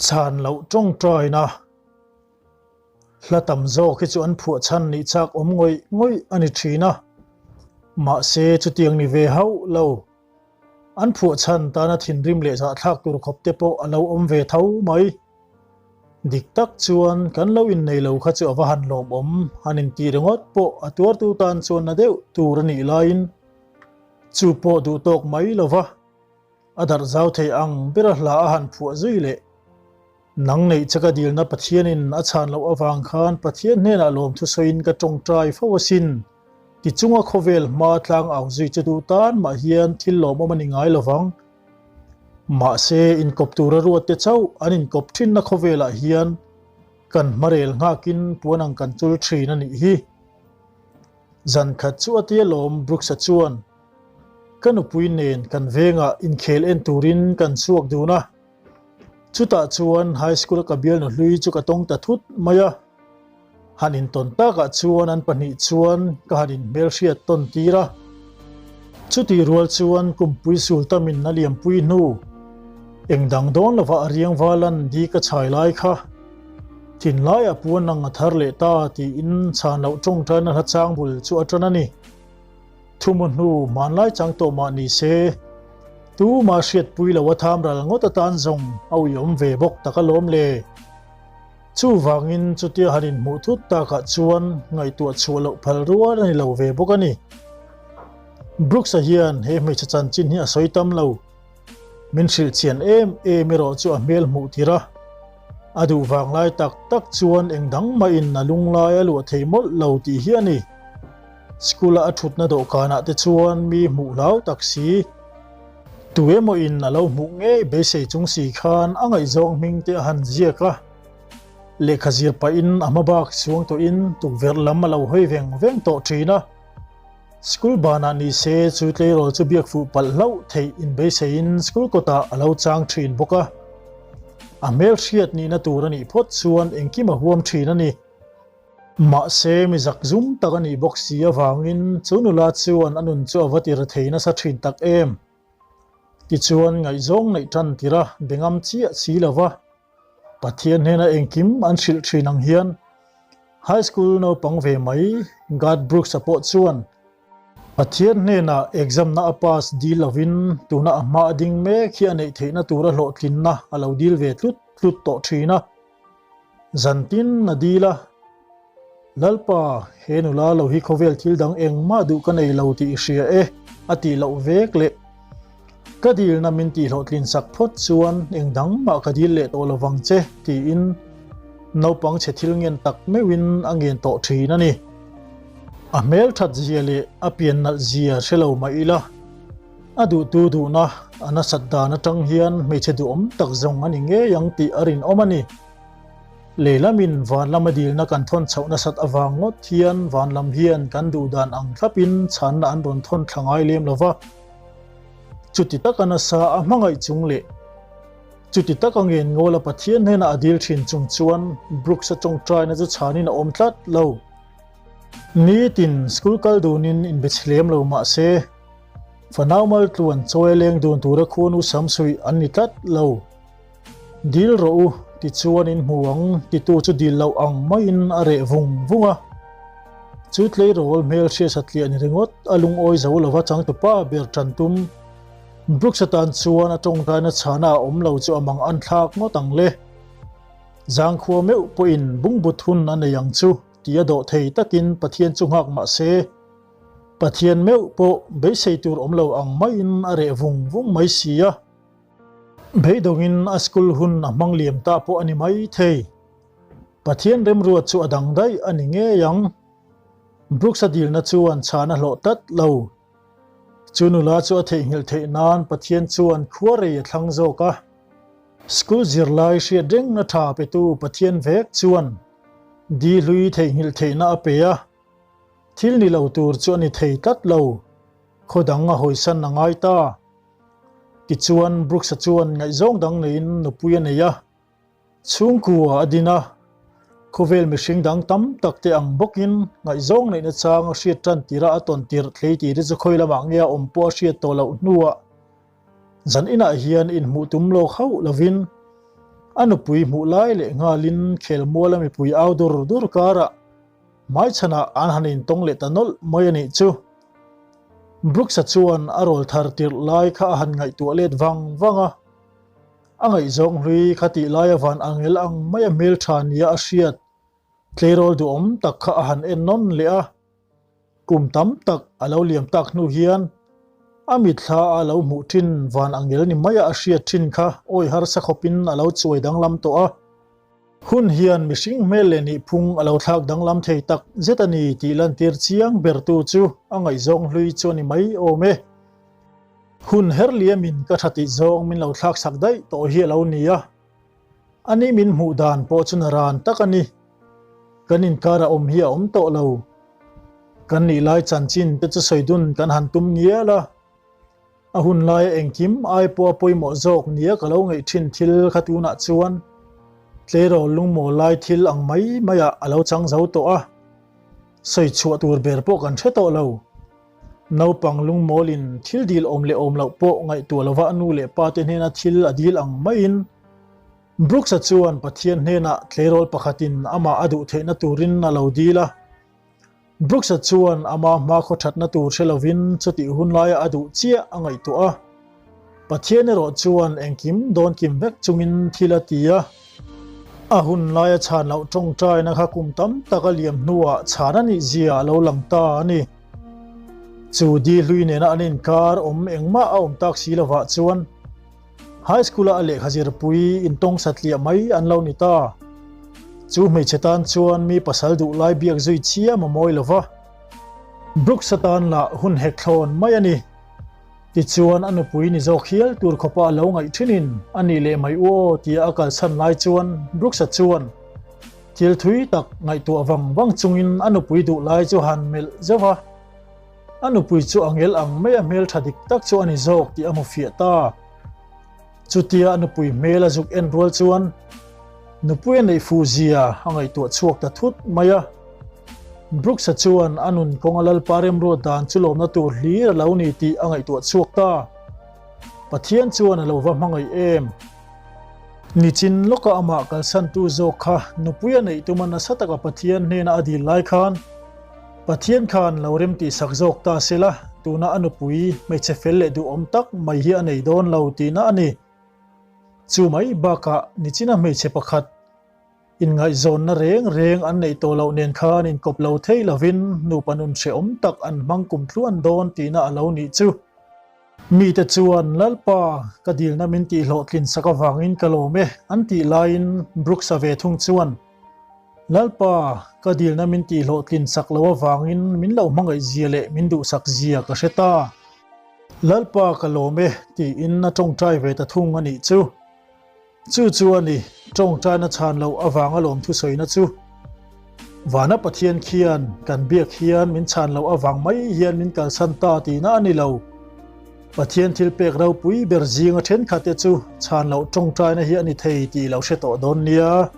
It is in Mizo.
Chhan loh tawngtaina hla tam zawk hi chu an phuah chhan nih chak awm ngawih ngawih a ni thin a, mahse chutiang ni ve hauh lo. An phuah chhan tana thinrim leh zahthlak tur khawp te pawh a lo awm ve tho mai. Dik tak chuan kan lo innei lo kha chu a va han lawmawm, han intih ringawt pawh a tuartu tan chuan na deuh tur a nih laiin chu pawh duh tawk mai lo va, a darh zau thei ang bera hla a han phuah zui leh. Nang neih che ka dilna Pathianin a chhan loh avang khan Pathian hnenah lawmthu sawiin ka tawngtai fo asin. Ti chunga khawvel hma tlang au zui chu duh tan mah hian thil lawmawm a ni ngai lo vang. Mahse, inkawp tura ruat te chauh an inkawp thinna khawvelah hian kan hmarel nghakin puan ang kan chul thin a nih hi. Zan khat chu a tia lawm Brooks-a chuan, Ka nupui nen kan vengah inkhel en turin kan chhuak dun a. Chutah chuan high school-a ka bialnu hlui chu ka tawng ta thut mai a. Han intawn takah chuan an pahnih chuan ka han inhmelhriat tawn tir a. Chutih rual chuan kumpui sul tamin a liampui hnu eng dang dawn lova a riang valan di ka chhai lai kha thinlaiah puan ang a thar leh ta tiin chhan loh tawngtaina hla chang bul chu a tan a ni. Thumu hnu hmanlai chang tawh mah ni se, tuma hriatpui lo a tham ral ngawt atan zawng a uiawm ve bawk tak alawm le. Chuvangin chutia han inhmuh thut takah chuan ngaihtuah chhuah loh phal rual a ni lo ve bawk a ni. Brooks-a hian he hmeichhe chanchin hi a sawi tam lo. Min hrilh chian em em erawh chu a hmel hmuh tir a. A duh vang lai tak tak chuan eng dang mahin a lunglai a luah thei mawlh lo tih hi a ni. School-a a thutna dawhkanah te chuan mi hmuh hlau tak si. Tu emaw in a lo hmuh ngei beisei chung si khan a ngaihzawng hming te a han ziak a, lehkha zir pahin a hma bak chhuang tawhin tukverh lam a lo hawi veng veng tawh thin a. School banah ni se chu tleirawl chu biak fuh palh hlauh theih in beiseiin school kawtah a lo chang thin bawk a. A hmelhriat nihna tur a nih phawt chuan engkim a huam thin a ni. Mahse, mi zak zum tak a nih bawk si avangin chu nula chuan a nun chu a va tir thei nasa thin tak em? Tichuan, ngaihzawng neih tan tir a be ngam chiah si lo va, Pathian hnena engkim an hrilh thin ang hian High School naupang ve mai Garth Brooks-a pawh chuan Pathian hnenah exam-na a pass dil lovin tuna a hma a ding mek hi a neih theihna tura hlawhtlinna a lo dil ve tlut tlut tawh thin a. Zantin a dil a, Lalpa, he nula lo hi khawvel thil dang engmah duh ka nei lo tih i hria e, a tih loh vek leh. Ka dilna min tih hlawhtlin sak phawt chuan eng dang mah ka dil leh tawh lo vang che, tiin naupang chhe thil ngen tak meuhin a ngen tawh thin a ni. A hmel that zia leh a pian nalh zia hre lo mah ila, a duhtu duhna a nasat dan atang hian hmeichhe duhawm tak zawng a ni ngei ang tih a rinawm a ni. Leilamin van lama dilna kan thawn chhoh nasat avang ngawt hian van lam hian kan duh dan ang thlapin chhanna an rawn thawn thla ngai lem lo va. Chuti taka nasa a hmangaih chung leh chuti taka ngen ngawla Pathian hnena a dil thin chung chuan Brooks-a tawngtaina chu chhanin a awm tlat lo. Nitin school kal dunin inbe chhe lem lo mah se, fanau mal tluan chawi a leng dun tura khuanu samsuih an ni tlat lo. Dil rawh u, tichuan in hmu ang, titu chu dil loh ang maiin a reh vung vung a. Chu tleirawl hmel hriat satliah ni ringawt a lungawi zo lova changtupa ber tan tum. Brooks-a tan chuan a tawngtaina chhana a awm lo chu a mang an thlak ngawt ang le. Zangkhua meuh pawhin bungbut hun a nei ang chu tia dawh thei takin Pathian chu nghak mah se, Pathian meuh pawh beisei tur awm lo ang maiin a reh vung vung mai si a. Beidawngin a school hun a hmang liam ta pawh a ni mai thei. Pathian remruat chu a dang daih a ni ngei ang. Brooks-a dilna chuan chhan a hlawh tlat lo. Chu nula chu a theihnghilh theih nan Pathian chuan khua rei a thlang zawk a. School zirlai hriat rengna tha petu Pathian vek chuan di hlui theihnghilh theihna a pe a. Thil ni lo tur chu a ni thei tlat lo. Khaw dang a hawisan a ngai ta. Tichuan, Brooks-a chuan ngaihzawng dang neiin nupui a nei a, chhungkua a din a. Khawvel mihring dang tam tak te ang bawkin ngaihzawng neihna chang a hriat tan tirah a tawn tirh thlei tih te chu khawi lamah nge a awm pawh a hriat tawh loh hnuah zan inah hian inhmuh tum lawk hauh lovin. A nupui hmuh lai leh nghalin khelmuala mipui au dur dur karah hmaichhanah an han intawng leh ta nawlh mai a nih chu. Brooks-a chuan a rawl thar tirh lai kha a han ngaihtuah let vang vang a. A ngaihzawng hlui kha tih laia van angel ang maia hmeltha nia a hriat tleirawl duhawm tak kha a han en nawn leh a. Kum tam tak a lo liam tak hnu hian a mitthla a lo hmuh thin van angel ni maia a hriat thin kha awi harsa khawpin a lo chuai danglam tawh a. Hun hian mihring hmel leh nihphung a lo thlak danglam thei tak zet a ni tih lantir chiang bertu chu a ngaihzawng hlui chu a ni mai awm e. Hun her liamin ka tha tih zawng min lo thlak sak daih tawh hi a lo ni a. Ani min hmuh dan pawh chu naran tak a ni. Kan inkar a awm hi a awm tawh lo. Kan nih lai chanchin te chu sawi dun kan han tum ngial a. A hun laia engkim ai pawh a pawimawh zawk nia ka lo ngaih thin thil kha tunah chuan tleirawl lungmawl lai thil ang mai maiah a lo chang zo tawh a. Sawi chhuah tur ber pawh kan hre tawh lo. Naupang lungmawlin thil dil awm leh awm loh pawh ngaihtuah lova a nu leh pa te hnena thil a dil ang maiin Brooks-a chuan Pathian hnenah tleirawl pakhatin amah a duh theihna turin a lo dil a. Brooks-a chuan ama hmakhaw thatna tur hre lovin chutih hun laia a duh chiah a ngaihtuah a. Pathian erawh chuan engkim dawn kim vek chungin thil a ti a. A hun laia chhan loh tawngtaina kha kum tam tak a liam hnuah chhan a nih zia a lo lang ta a ni. Chu di hlui nena an inkar awm engmah a awm tak si lovah chuan High School-a a lehkha zirpui intawng satliah mai an lo ni ta. Chu hmeichhe tan chuan mi pasal duh lai biak zui chiam a mawi lo va. Brooks-a tan lah hun hek thlawn mai a ni. Tichuan a nupui ni zawk hial tur khawpa a lo ngaih thinin a nih leh mai u aw tia a kalsan lai chuan Brooks-a chuan thil thui tak ngaihtuah vang vang chungin a nupui duh lai chu han melh zeuh a. A nupui chu a ngel ang mai a hmeltha dik tak chu a ni zawk tih a hmu fiah ta. Chutia a nupui hmel a zuk en rual chuan nupui a neih fuh zia a ngaihtuah chhuak ta thut mai a. Brooks-a chuan a nun kawnga Lalpa remruat dan chu lawmna tur hlir a lo ni tih a ngaihtuah chhuak ta. Pathian chuan a lo va hmangaih em? Nichin lawka amah kalsantu zawk kha nupui a neih tuma nasa taka Pathian hnena a dil lai khan Pathian khan lo rem tihsak zawk ta se la, tuna a nupui hmeichhe fel leh duhawm tak mai hi a nei dawn lo tihna a ni. Chu mai bakah nichina hmeichhe pakhat Inngaihzawnna reng reng an neih tawh loh nen khan inkawp lo thei lovin nupa nun hrehawm tak an hmang kum tluan dawn tihna a lo nih chu. Mite chuan, Lalpa, ka dilna min tihhlawhtlin sak avangin ka lawm e, an tih laiin Brooks-a ve thung chuan, Lalpa, ka dilna min tihhlawhtlin sak lo avangin min lo hmangaih zia leh min duhsak zia ka hre ta. Lalpa, ka lawm e, tiin a tawngtai ve ta thung a nih chu. Chu chu a ni, tawngtaina chhan loh avanga lawmthu sawina chu. Vana Pathian khian kan biak hian min chhan loh avang mai hian min kalsan ta tihna a ni lo. Pathian thil pek ropui ber zinga thenkhatte chu chhan loh tawngtaina hi a ni thei tih lo hre tawh dawn nia.